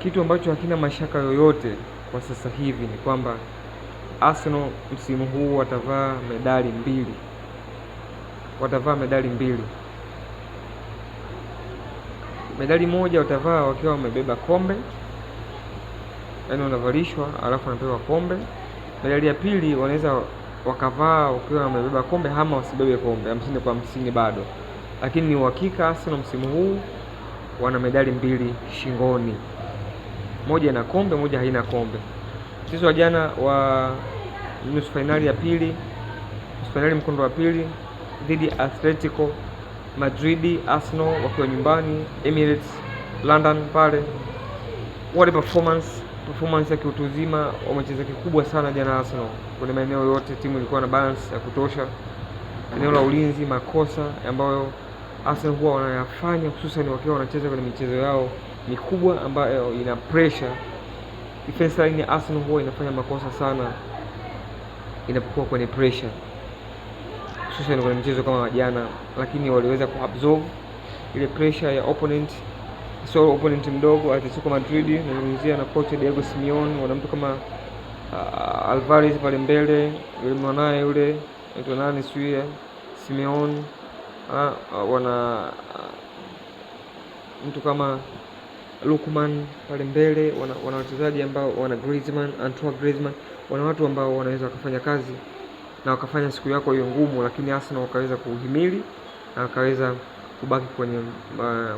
Kitu ambacho hakina mashaka yoyote kwa sasa hivi ni kwamba Arsenal msimu huu watavaa medali mbili, watavaa medali mbili. Medali moja watavaa wakiwa wamebeba kombe, yaani wanavalishwa alafu wanapewa kombe. Medali ya pili wanaweza wakavaa wakiwa wamebeba kombe ama wasibebe kombe, 50 kwa 50 bado, lakini ni uhakika Arsenal msimu huu wana medali mbili shingoni, moja ina kombe, moja haina kombe. Mchezo wa jana wa nusu fainali ya pili, nusu fainali mkondo wa pili dhidi ya Atletico Madrid, Arsenal wakiwa nyumbani Emirates London pale, wale performance ya kiutu uzima, wamecheza kikubwa sana jana Arsenal kwenye maeneo yote, timu ilikuwa na balance ya kutosha. Eneo la ulinzi, makosa ambayo Arsenal huwa wanayafanya hususan wakiwa wanacheza kwenye michezo yao mikubwa ambayo ina pressure. Defense line ya Arsenal huwa inafanya makosa sana inapokuwa kwenye pressure, hususan kwenye mchezo kama jana, lakini waliweza kuabsorb ile pressure ya opponent. Sio opponent mdogo, Atletico Madrid nazungumzia, na kocha Diego Simeone, wana mtu kama Alvarez pale mbele, yule mwanaye yule anaitwa nani sijui Simeone, wana mtu kama Lookman pale mbele, wana wachezaji ambao wana Griezmann, Antoine Griezmann, wana watu ambao wanaweza wakafanya kazi na wakafanya siku yako hiyo ngumu, lakini Arsenal wakaweza kuhimili na wakaweza kubaki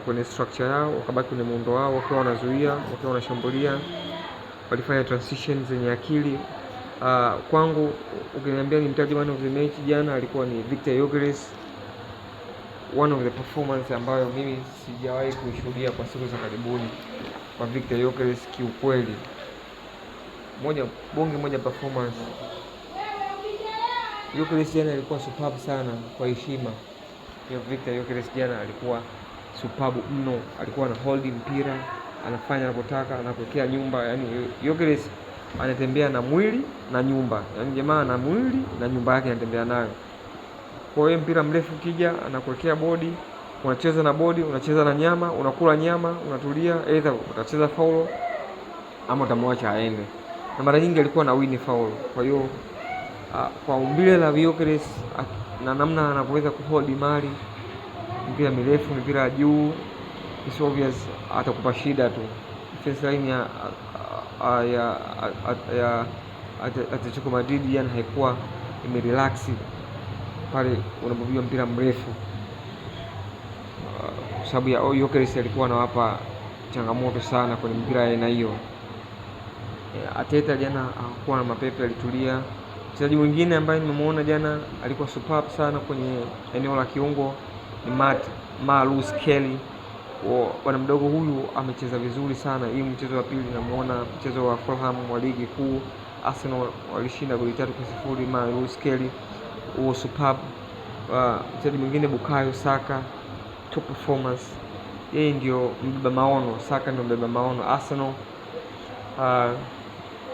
kwenye structure yao, wakabaki kwenye muundo wao, wakiwa wanazuia, wakiwa wanashambulia, walifanya transition zenye akili. Kwangu ukiniambia nimtaje man of the match jana alikuwa ni Victor Gyökeres, one of the performance ambayo mimi sijawahi kuishuhudia kwa siku za karibuni kwa Victor Gyökeres. Kiukweli moja bonge moja performance. Gyökeres jana alikuwa superb sana, kwa heshima ya Victor Gyökeres jana alikuwa superb mno, alikuwa ana hold mpira, anafanya anavyotaka, anakuwekea nyumba. Yani Gyökeres anatembea na mwili na nyumba, yani jamaa ana mwili na nyumba yake anatembea nayo. Kwa hiyo mpira mrefu ukija, anakuwekea bodi, unacheza na bodi, unacheza na nyama, unakula nyama, unatulia, either utacheza faulo ama utamwacha aende, na mara nyingi alikuwa na win foul. Kwa hiyo kwa umbile la Gyökeres na namna anavyoweza kuhold mali mipira mirefu, mipira ya juu, it's obvious atakupa shida tu. Defense line ya Atletico Madrid yani haikuwa imerelax pale unapopigwa mpira mrefu, kwa sababu ya Gyökeres alikuwa anawapa changamoto sana kwenye mpira ya aina hiyo. Arteta jana hakuwa na mapepe, alitulia. Mchezaji mwingine ambaye nimemuona jana alikuwa superb sana kwenye eneo la kiungo ni Myles Kelly. Bwana mdogo huyu amecheza vizuri sana. Hii mchezo wa pili namuona, mchezo wa Fulham wa ligi kuu, Arsenal walishinda goli 3-0. Myles Kelly huo superb. Mchezaji mwingine Bukayo Saka, top performance. Yeye ndio mbeba maono, Saka ndio mbeba maono Arsenal.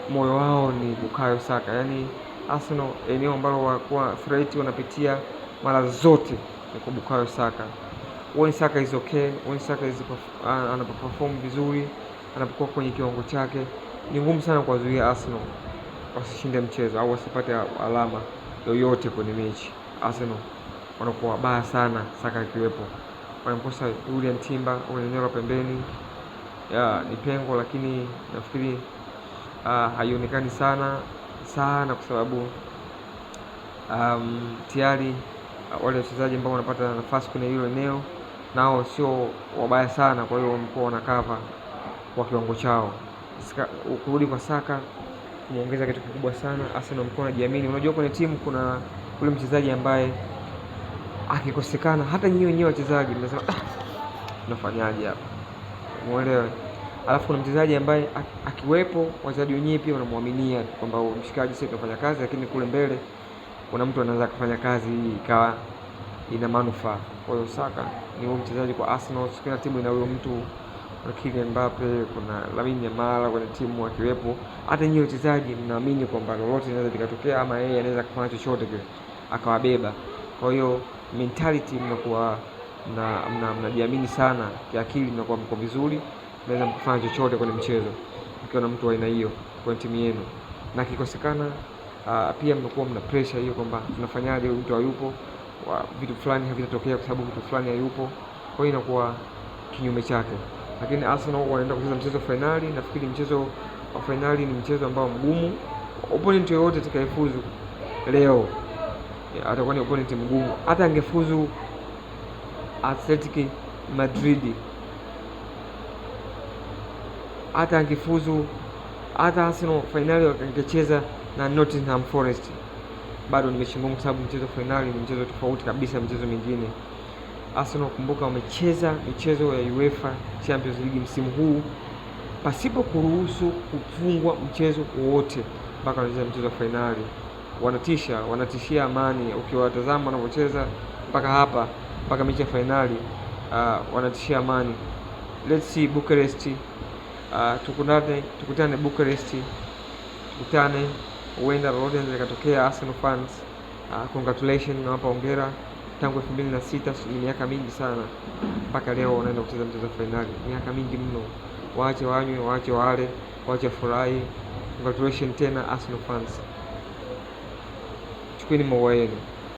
Moyo wao ni Bukayo Saka, yaani Arsenal eneo ambalo wakuwa threat wanapitia mara zote ni kwa Bukayo Saka. When Saka is okay, when Saka is anapoperform vizuri, anapokuwa kwenye kiwango chake, ni ngumu sana kuwazuia Arsenal wasishinde mchezo au wasipate alama yoyote kwenye mechi. Arsenal wanakuwa wabaya sana Saka akiwepo. Wanamkosa Julian Timber kwenye eneo la pembeni, ya ni pengo, lakini nafikiri haionekani sana sana kwa sababu tayari wale wachezaji ambao wanapata nafasi kwenye hilo eneo nao sio wabaya sana, kwa hiyo wamekuwa wana cover kwa kiwango chao. Kurudi kwa Saka kumeongeza kitu kikubwa sana. Arsenal wamekuwa wanajiamini. Unajua kwenye timu kuna ule mchezaji ambaye akikosekana hata nyinyi wenyewe wachezaji mnasema ah, tunafanyaje hapa, umeelewa? Alafu kuna mchezaji ambaye akiwepo wachezaji wenyewe pia wanamwaminia kwamba mshikaji, sisi tunafanya kazi, lakini kule mbele kuna mtu anaweza akafanya kazi hii ikawa ina manufaa. Kwa hiyo Saka ni huyo mchezaji kwa Arsenal. Kila timu ina huyo mtu, kuna Kylian Mbappe, kuna Lamine Yamal kwenye timu akiwepo, hata nyinyi wachezaji mnaamini kwamba lolote linaweza likatokea, ama yeye anaweza kufanya chochote kile akawabeba. Kwa hiyo mentality mnakuwa mnajiamini sana kiakili, mnakuwa mko vizuri. Mnaweza mkafanya chochote kwenye mchezo mkiwa na mtu wa aina hiyo kwenye timu yenu, na akikosekana pia mnakuwa mna pressure hiyo kwamba tunafanyaje, huyu mtu hayupo, vitu fulani havitatokea kwa sababu mtu fulani hayupo. Kwa hiyo inakuwa kinyume chake, lakini Arsenal wanaenda kucheza mchezo fainali. Nafikiri mchezo wa fainali ni mchezo ambao mgumu. Opponent yoyote atakayefuzu leo atakuwa ni opponent mgumu. Hata angefuzu Athletic Madrid, hata angefuzu hata Arsenal fainali angecheza na Nottingham Forest, bado ni mechi ngumu, kwa sababu mchezo fainali ni mchezo tofauti kabisa mchezo mingine. Arsenal kumbuka, wamecheza michezo ya UEFA Champions League msimu huu pasipo kuruhusu kufungwa mchezo wowote mpaka wanacheza mchezo wa fainali. Wanatisha, wanatishia amani. Ukiwatazama wanavyocheza mpaka hapa, mpaka mechi ya fainali, wanatishia amani. Let's see Bucharest. Tukutane Bucharest, tukutane, huenda lolote linaweza likatokea. Arsenal fans, congratulations, nawapa hongera. Tangu 2006 ni miaka mingi sana, mpaka leo wanaenda kucheza mchezo wa fainali, miaka mingi mno. Waache wanywe, waache wale, waache furahi. Congratulations tena Arsenal fans, chukueni maua yenu.